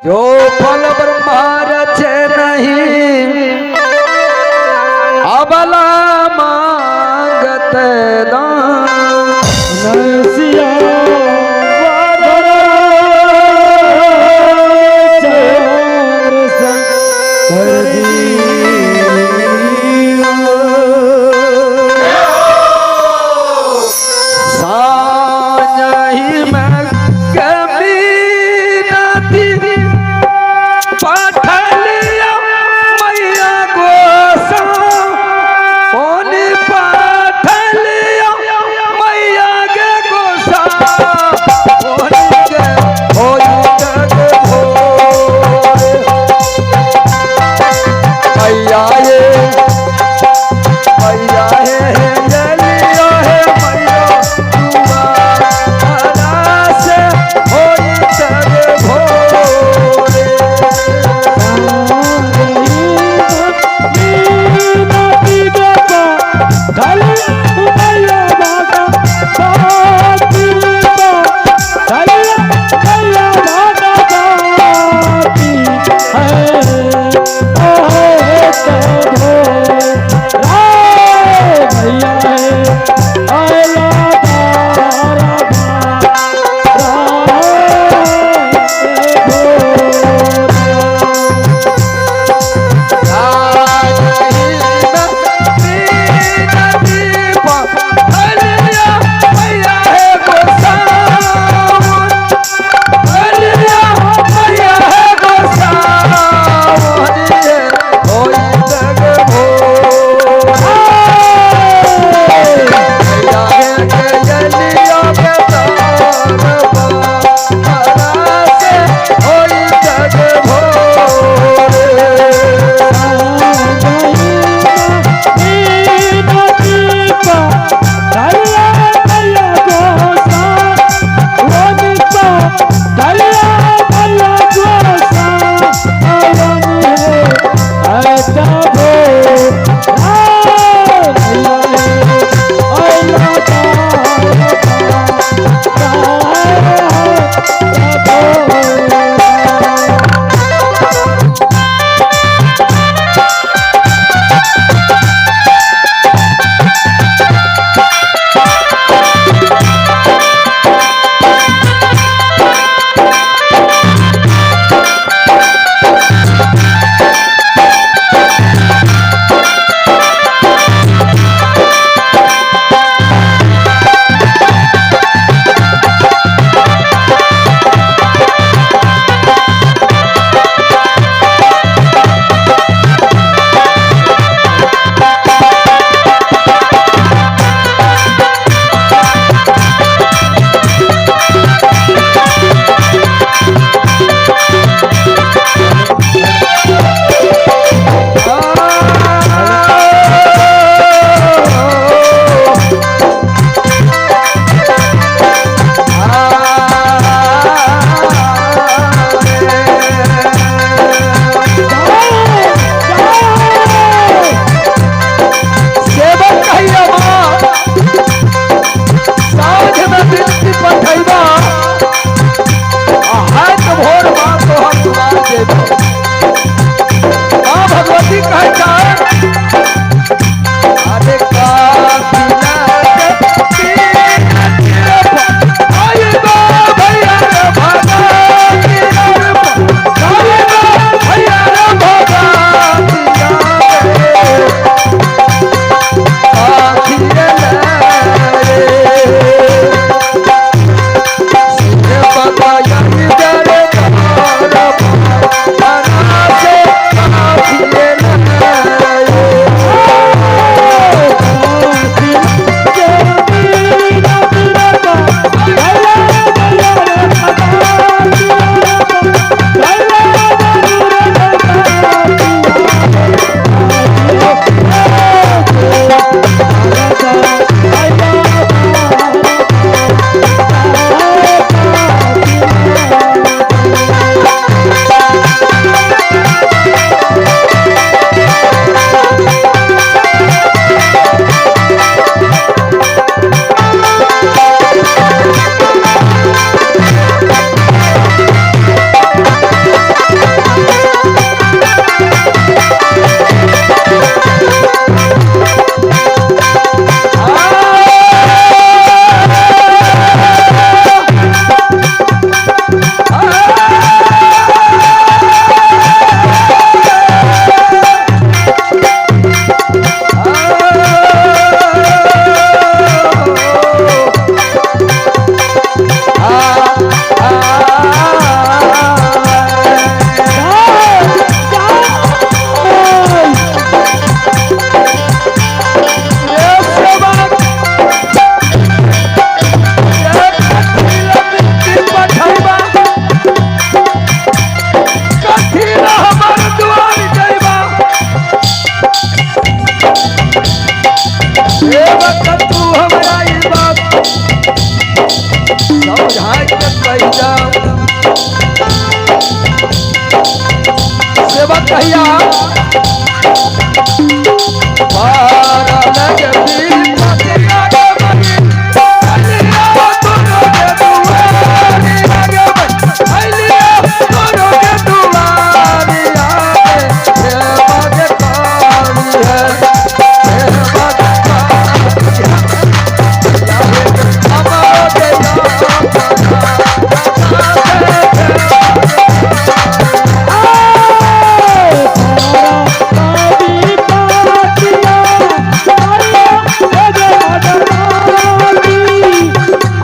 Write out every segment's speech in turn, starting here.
जो फल ब्रह्मा रचे नहीं अबला मांगत दान। नरसिया Bye. सेवक कहिया पार लग विपतिया गे मैया, तोरो के दुआरी गे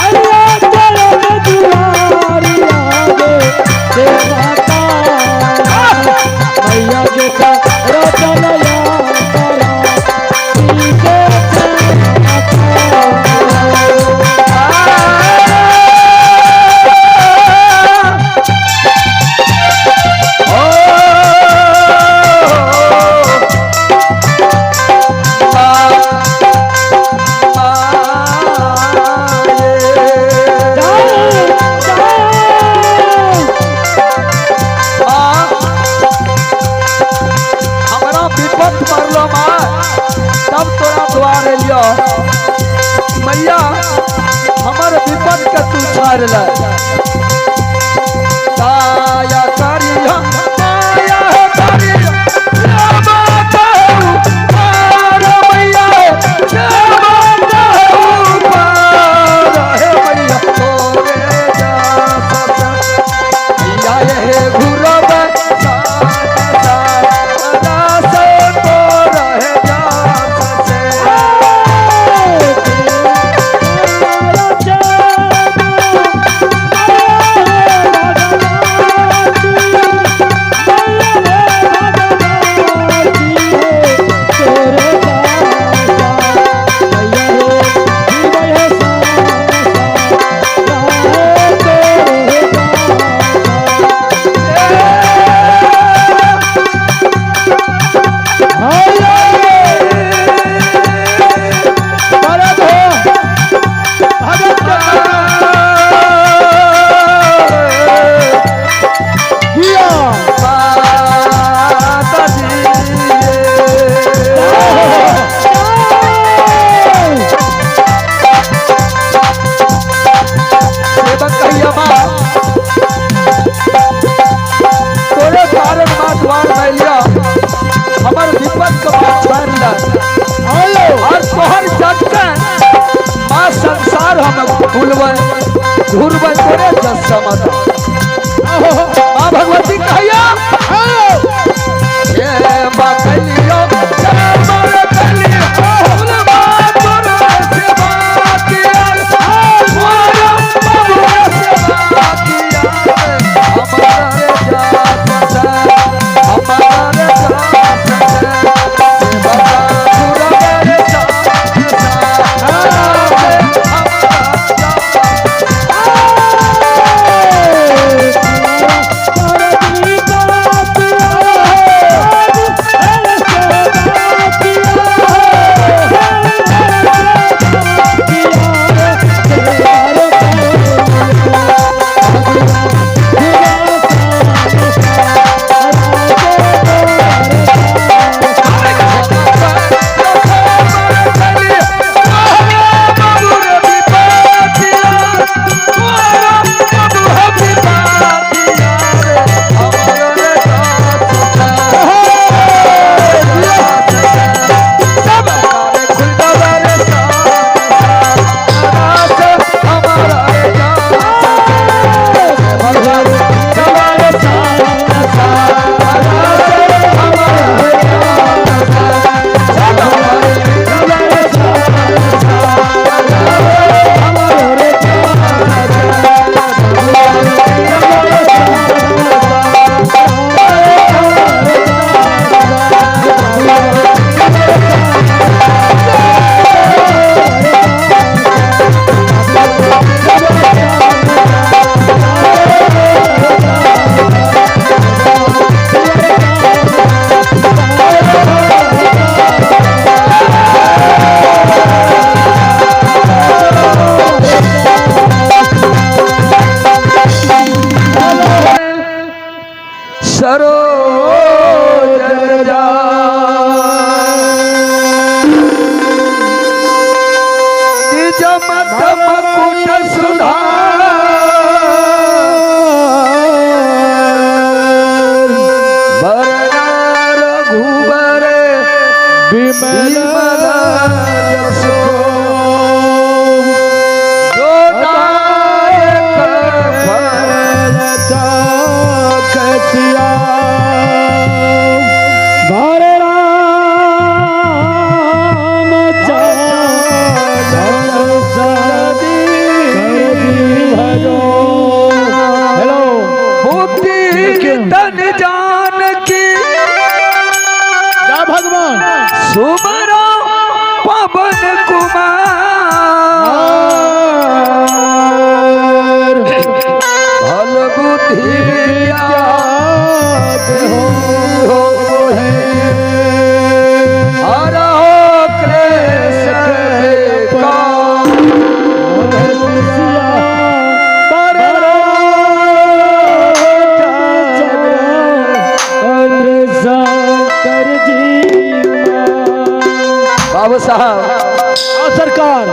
मैया, तोरो के दुआरी आगे सेवक कारी है, सेवक कारी है। हमरा विपत पड़लो माँ, तब तोरा द्वार एलियो मैया, हमर विपत के तू छाड़ ले। दाया करिया माया करिया रामा कहू पार मैया, रामा कहू पार हे मैया, तोरे जा ससा मैया ये घुरब सात सात दास तोरा हे जा ससे। माता जी सेवक कहिया माँ, तोरे कारण माँ द्वार में लिया, हमर विपत के माँ छाड़ ले और तोहर जग के माँ संसार हम भूलबै घूरबै तोरे जस माता। माँ भगवती कहिया ये माँ कलियो माँ कलियो माँ तोरे सेवा किया, मोरा बाबू सेवा किया, हमारे जात से, हमारे जात से, सेवा घुरबे जात से, हमारा सरोवर। जाय। निज मत मकुट सुधार, बरना रघुबर विमल विमल यशो, जो दायक फल। कसिया भर राम हेलो बुद्धि तन जानकी जय भगवान। सुमरो पवन कुमार, भल बुद्धि विद्या हो हरहो क्लेश विकार। बाबू साहब सरकार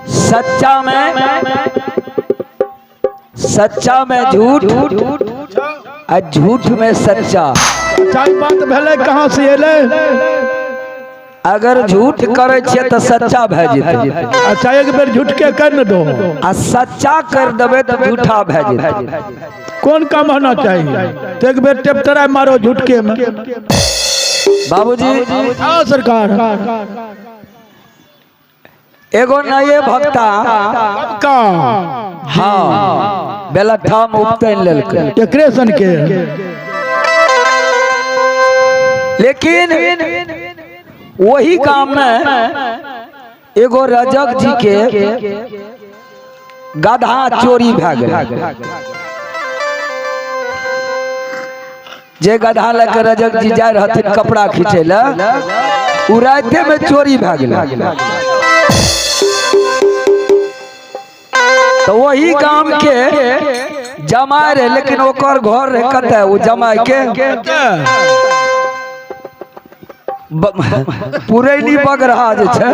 सच्चा में सच्चा में झूठ आ झूठ में सच्चा। चाय बात भेलै कहाँ से एलै? अगर झूठ करै छियै तऽ सच्चा भए जेतै। अच्छा एक बेर झूठ के कर न दो। आ सच्चा कर देबै तऽ झूठा भए जेतै। कौन काम होना चाहिए तो एक बेर टेपटरा मारो झूठ के में। बाबूजी हाँ सरकार। एगो नये भक्ता का हाँ बेलट्ठा में उपतैन लेलकै, एकरे सन के। लेकिन वही गांव में एगो रजक जी के गधा चोरी भए गेल। जे गधा लऽ के रजक जी जाय रहथिन कपड़ा खींचे लए, उ राते में चोरी भए गेल। तो वही गाम के जमाय रहे, लेकिन ओकर घर रहे कतऽ ओ जमाय के पुरैनी बगरहा जे छै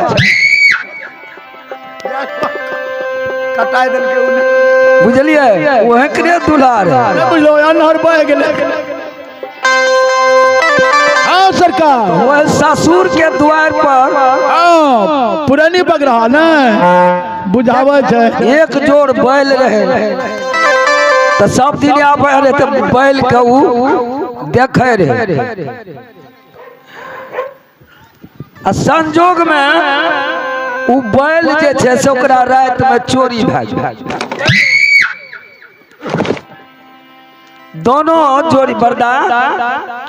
कटाय देलकै। बुझलियै, ओहकरे दुल्हा रहे। बुझलो अनहर बह गेलै। हाँ सरकार। वह ससुर के द्वार पर हाँ पुरानी बगरा ने बुझाबै छै। एक जोड़ बैल रहे तो सब दिन आबै रहे तऽ बैल के उ देखे रहे। आ संजोग में उ बैल जे छै से ओकरा राति में चोरी भए गेल। दोनों जोड़ी बरदा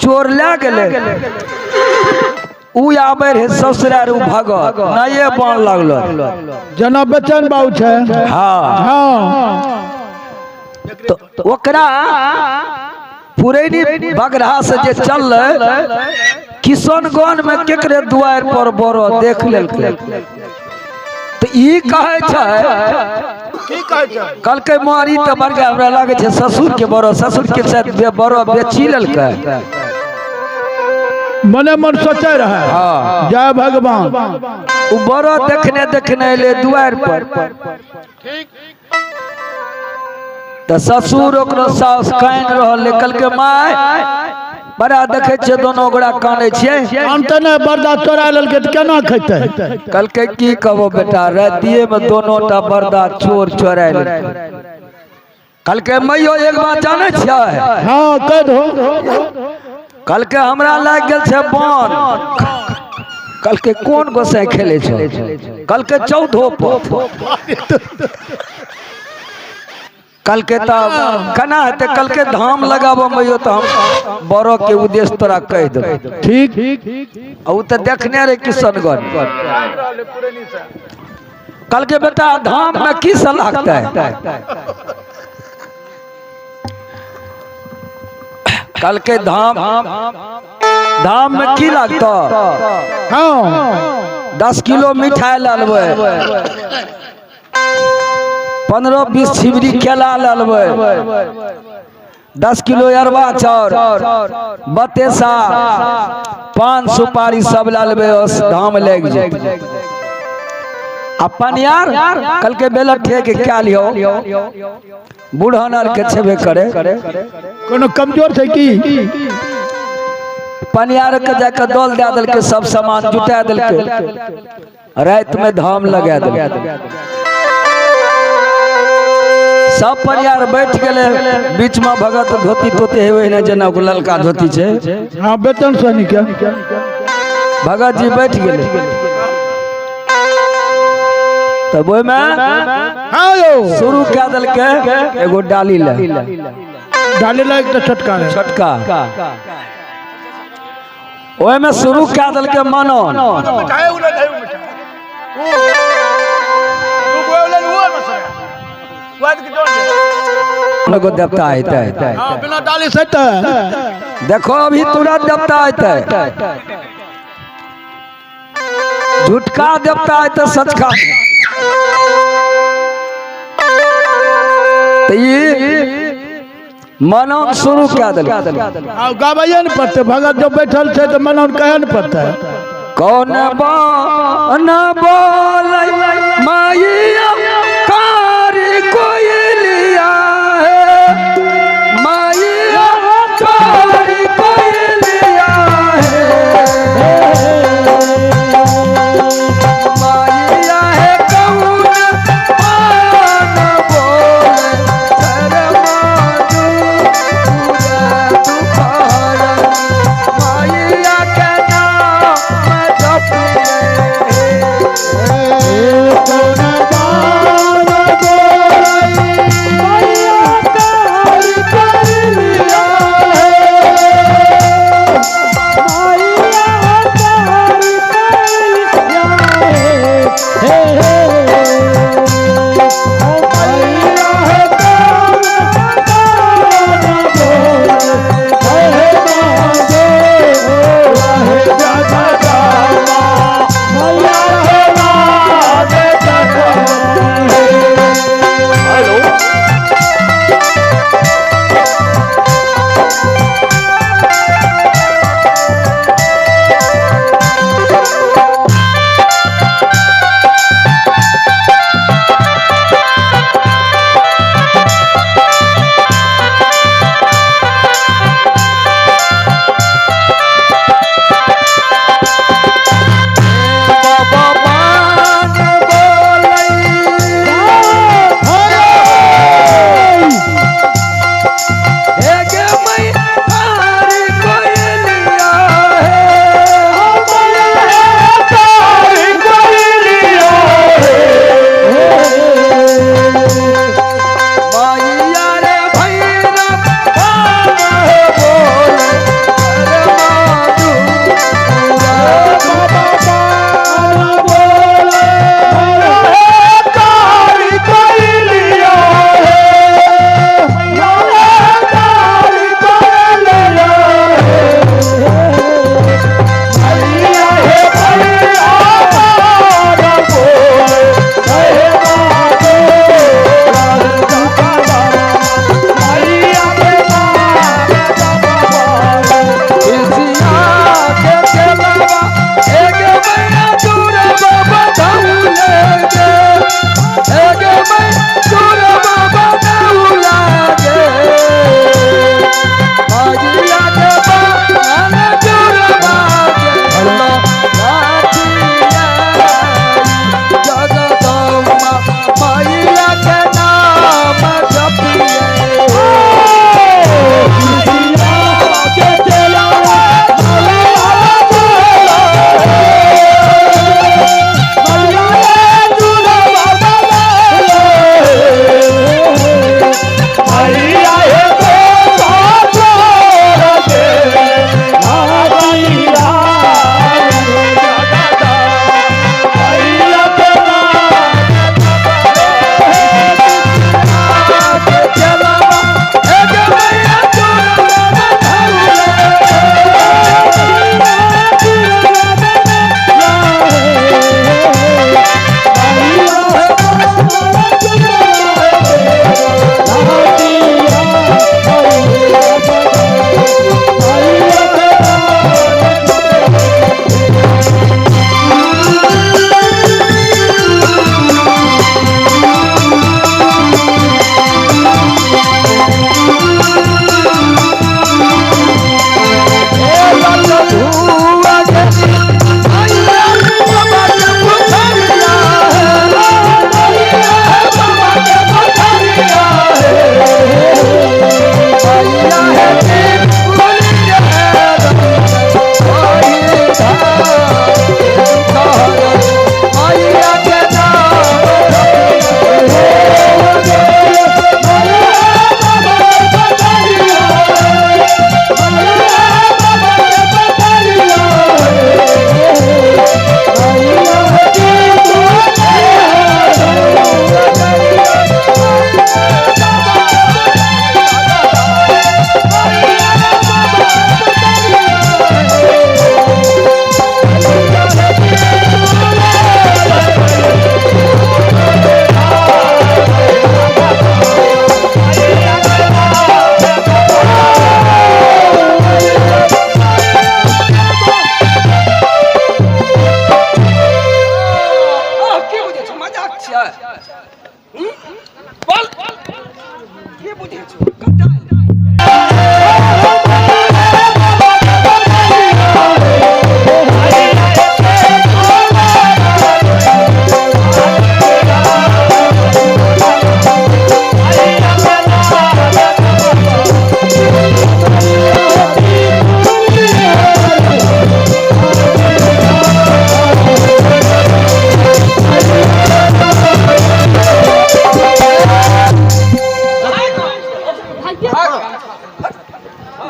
चोर लए गेलै। उ आबै रहे ससुरार, उ भगत नये बन लगलो। जना बेचैन बाबू छै। हाँ। हाँ। तो ओकरा पुरैनी बगरा से जे चललै किशनगंज में केकरे दुआर पर बड़ो देख लेलकै तऽ ई कहै छै की कहै छै? कहलकै मारी तऽ बड़का हमरा लागै छै ससुर के बड़ो, ससुर के शायद बड़ो बेची लेलकै। मने मन सोचे रहे। हाँ। जय भगवान। उ बड़ो देखने देखने एलै दुआर पर तऽ ससुर ओकरो सास कानि रहल रहै। कहलकै माय बड़ा देखै छियै दोनो गोरा कानै छियै। हम तऽ नहि बरदा चोरा लेलकै तऽ केना खेतै? कहलकै की कहबो बेटा, रातिये में दोनो टा बरदा चोर चोराय लेलकै। कहलकै मैयो एक बात जानै छियै? हाँ कह दो। कहलकै हमरा लागि गेल छै बन। कहलकै कोन गोसाइ खेलै छौ? कहलकै चौदहो पथ। कहलकै तब केना हेतै? कहलकै धाम लगाबो मैयो तऽ हम बड़ो के उद्देश्य तोरा कहि देबो। ठीक। आ उ तऽ देखने रहे किशनगंज। कहलकै बेटा धाम में की सब लागतै? कहलकै धाम धाम में की लागतौ? हाँ। 10 किलो मिठाई लए लेबै, 15-20 छिबरी केला लए लेबै, 10 किलो अरवा चाउर, बतेसा, पान सुपारी सब ला लेबै, धाम लागि जेतै। आ पनियार कल के बेला ठेक क्या लियो, बूढ़न आर के छेबे करे, कोनो कमजोर छै की? पनियार के जाके दल दे देलकै, सब सामान जुटा देलकै, रात में धाम लगा देलकै। सब परिवार बैठ गेले, बीच में भगत धोती तोती हेवे ने, जेना ओकर ललका धोती छै। हाँ, बेतन सैनिक के भगत जी बैठ गेले, तब ओहिमे हाँ यौ शुरू कए देलकै एगो डाली ले। डाली लायक तऽ छोटका है। छोटका ओहिमे शुरू कए देलकै मनन। एगो देवता अयतै, बिना डाली से तऽ देखो अभी तुरंत देवता अयतै, झुटका देवता अयतै सचका। तऽ ई मनन शुरू कए देलकै। आ गाबैए ने पड़तै, भगत जब बैठल छै तऽ मनन कहै ने पड़तै। कौन बन बोलै माइया कारी कोयलिया है, माइया कारी कोयलिया है, माइया है कौन बन बोले शर्मा माइया के नाम जपिए। कौन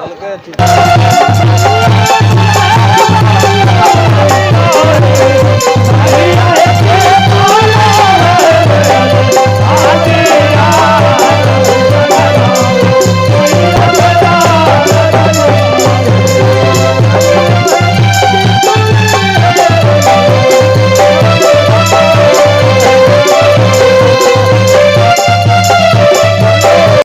हो।